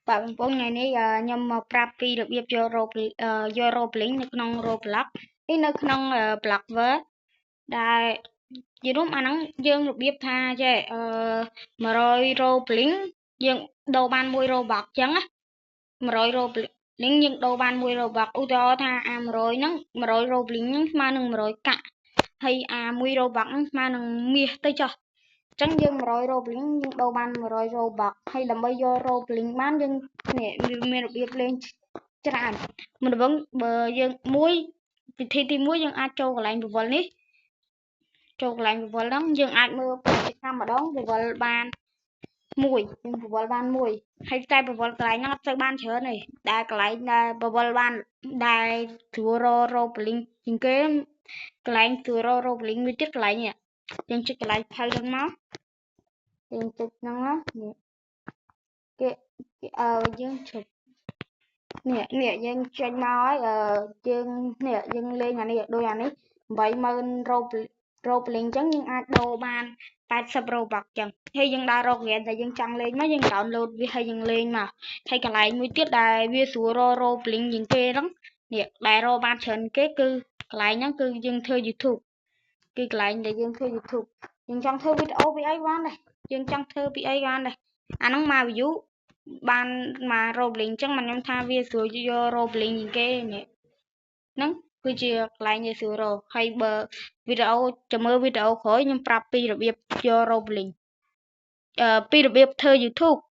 បាទបងប្អូនថ្ងៃនេះខ្ញុំមកប្រាប់ពីរបៀបយក យក Roblox នៅក្នុង Roblox នេះនៅក្នុង Block World ដែលជារួមអាហ្នឹងយើងរបៀបថាចេះអឺ100 Roblox យើងដូរបាន1 Robux អញ្ចឹងណា100 Roblox យើងដូរបាន1 Robux ឧទាហរណ៍ថាអា100ហ្នឹង100 Roblox ហ្នឹងស្មើនឹង100កាក់ហើយអា1 Robux ហ្នឹងស្មើនឹងមាសទៅចុះចឹងយើង100 Roblox យើងដូរបាន100 Robux ហើយដើម្បីយក Roblox បានយើងនេះមានរបៀបលេងច្រើនមុនដំបូងបើយើងមួយវិធីទី1យើងអាចចូលកន្លែងពវល់នេះចូលកន្លែងពវល់ហ្នឹងយើងអាចមើលពាណិជ្ជកម្មម្ដងពវល់បានមួយយើងពវល់បានមួយហើយតែពវល់កន្លែងហ្នឹងអត់ទៅបានច្រើនទេដែលកន្លែងដែលពវល់បានដែលស្រួលរ Roblox ជាងគេកន្លែងស្រួលរ Roblox មួយទៀតកន្លែងនេះយើងចុចកន្លែងផៅហ្នឹងមកយើងចុចហ្នឹងនេះគេអឺយើងជុចនេះនេះយើងចេញមកហើយអឺយើងនេះយើងលេងអានេះដូចអានេះ80000 Roblox អញ្ចឹងយើងអាចដូរបាន80 Robux អញ្ចឹងហើយយើងដើររកហ្គេមដែលយើងចង់លេងមកយើង download វាហើយយើងលេងមកហើយកន្លែងមួយទៀតដែលវាស្រួលរក Roblox ជាងគេហ្នឹងនេះដែលរកបានច្រើនគេគឺកន្លែងហ្នឹងគឺយើងធ្វើ YouTube គឺកន្លែងដែលយើងធ្វើ YouTube យើងចង់ធ្វើវីដេអូពីអីបានដែរយើងចង់ធ្វើពីអីបានដែរអាហ្នឹងមក view បានមក Roblox អញ្ចឹងមកខ្ញុំថាវាស្រួលយក Roblox ជាងគេនេះហ្នឹងគឺជាកន្លែងដែលស្រួលរកហើយបើវីដេអូចាំមើលវីដេអូក្រោយខ្ញុំប្រាប់ពីរបៀបយក Roblox អឺពីរបៀបធ្វើ YouTube។